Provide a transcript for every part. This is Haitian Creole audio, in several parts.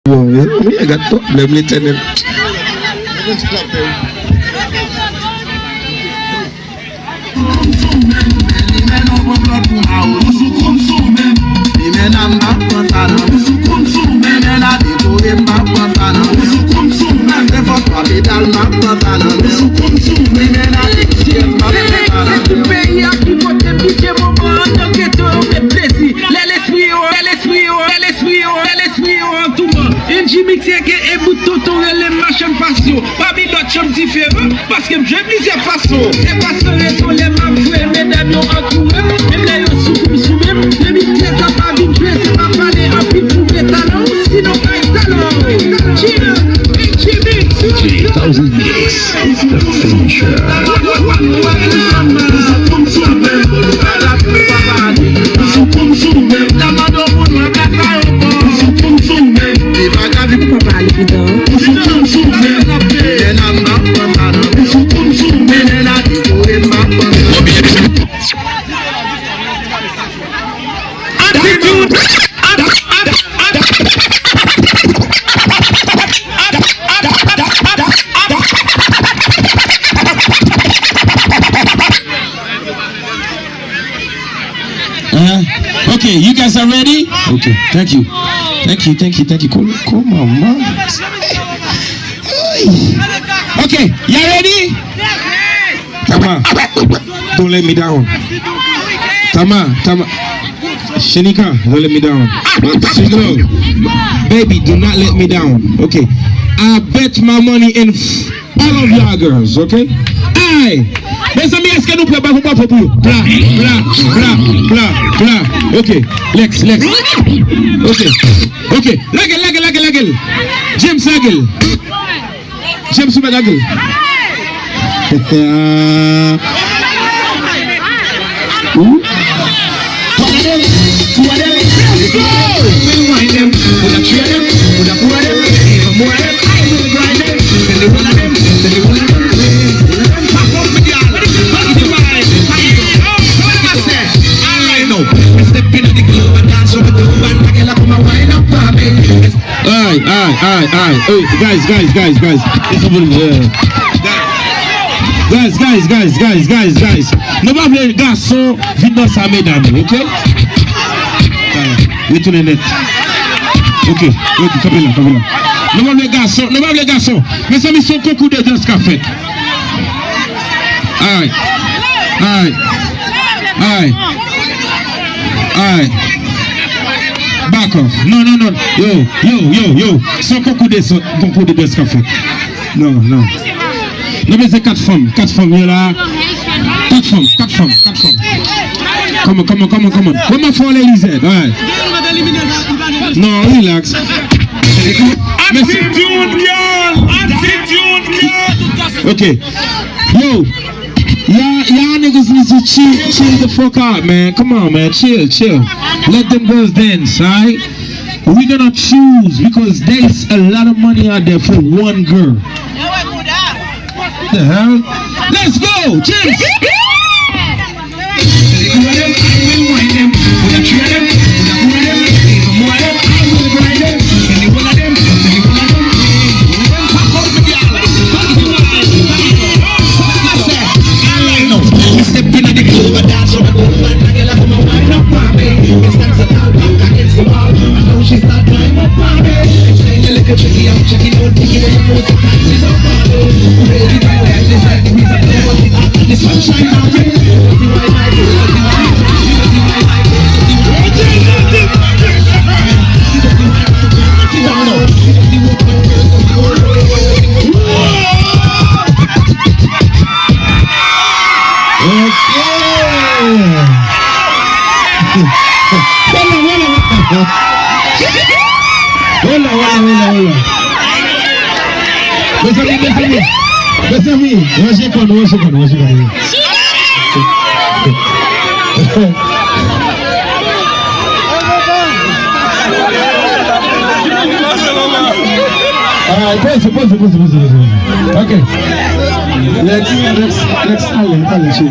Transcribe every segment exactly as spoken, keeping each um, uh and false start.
Bon, wi, wi, gad pwoblèm Letènèl. Tout peyi a ki vote m kite moman an nan geto yo fè plezi. Lè lespri yo, lè lespri yo, lè lespri yo, lè lespri yo an touman. N J Mix aka e bout tonton rele m machann pasyon. Pami lòt yo m diferan, paske m jwe plizyè fason. Se pa san rezon lè m ap jwe, medam yo antoure m. Menm lè yo sou kou m sou men m. Depi m trè tan pa vin jwe, se pa pale anpil pou vle talan w. Sinon bay talan w. China, N J Mix. D J Thousand Mix, the finisher. Uh, okay, you guys are ready? Okay, thank you. Thank you, thank you, thank you. Come, come on, man. Hey. Okay, y'all ready? Tama, don't let me down. Tama, Tama. Shenika, don't let me down. Siglo, baby, do not let me down. Okay. I bet my money in f- all of y'all girls, okay? Ay! Mezanmi, èske nou prè? Bravo, bravo pou yo. Bla, bla, bla, bla, bla. Okay. Lex, Lex. Okay. Okay. Lage l, lage l, lage l, lage l. James, lage l. James, ou mèt lage l. Ay, ay, ay, ay. Hey, guys, guys, guys, guys. Guys, guys, guys, guys, guys, guys. Nou pa vle gason vin nan sa medam yo, ok? Retounen nèt. Ok, ok, kanpe la, kanpe la. Nou pa vle gason, nou pa vle gason. Mezanmi, se yon konkou de dans k ap fèt. Ay, ay, ay, ay. Back off. Non, non, non. Yo, yo, yo, yo. Se yon konkou de, konkou de dans k ap fèt. Non, non. Nou bezwen kat fanm. Kat fanm, yo la. Kat fanm, kat fanm, kat fanm. Come on, come on, come on, come on. Wè m ap fè w lè Lizèt. Alright. Non, relax. Mèsi. Attitude, y'all. Attitude, y'all. Ok. Yo. Y'all, y'all niggas need to chill, chill the fuck out, man. Come on, man. Chill, chill. Let them girls dance, alright? We gonna choose because there's a lot of money out there for one girl. The hell? Let's go, James! Ok. Hola, hola, hola. Hola, hola, hola, hola. Mezanmi, mezanmi. Mezanmi, ranje kò nou, ranje kò nou, ranje kò nou. Alright, poze, poze, poze, poze, poze. Ok. Next, next, next, ale, ale, cheri.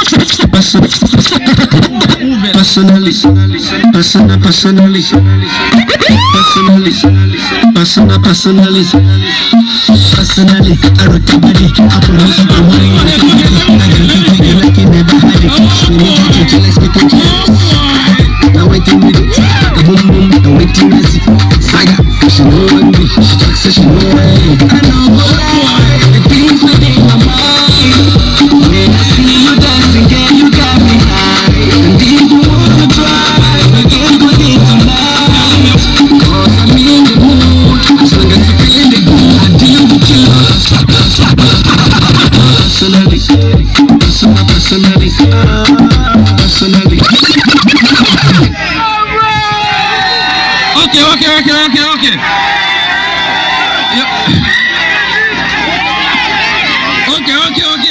Personally, personally, personally, personally, personally, personally, personally, I rock your body. I put on some wine, I got a pretty girl like you never had it. When you talk to you, let's make it. Now wait till we do. Boom boom, now wait till we see. Saga, she know one me. She talk, say she know one me. I know, boy, the things that in my mind. When I see you dancing, girl, you got me high. And if you wanna try, we can go get tonight. 'Cause I'm in the mood. As long as you feeling the good, I deal with you. Personally, personal, personally, personally. Ok, ok, ok, ok, ok. Yo. Ok, ok, ok.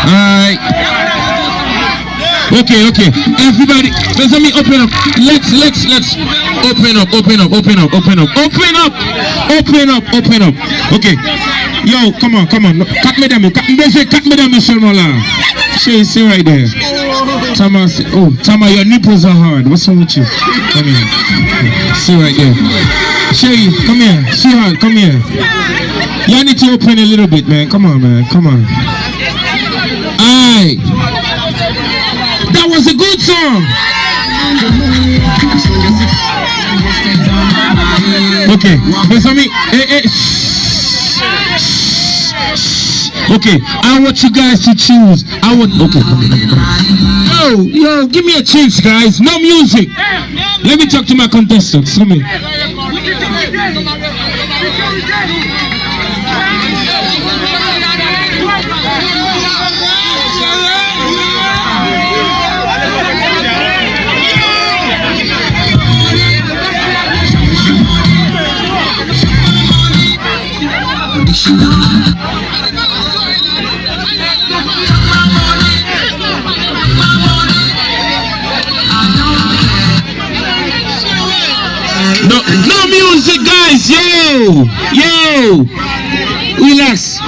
Alright. Ok, ok. Everybody, mezanmi, open up. Let's, let's, let's open up, open up, open up, open up, open up, open up, open up. Ok. Yo, come on, come on. Kat medam yo, kat, m bezwen kat medam yo sèlman la. Cheri, sit right there. Tama, oh, Tama, your nipples are hard. What's wrong with you? Come here. Sit right there. Cheri, come here. Sweetheart, come here. Y'all need to open a little bit, man. Come on, man. Come on. Alright. That was a good song. Ok, mezanmi, eh, eh, shh, shh, shh. Ok, I want you guys to choose. I want, ok, come here, come here, come here. Yo, yo, give me a chance, guys. No music. Let me talk to my contestants. Come here. No, no music, guys. Yo! Yo! Relax!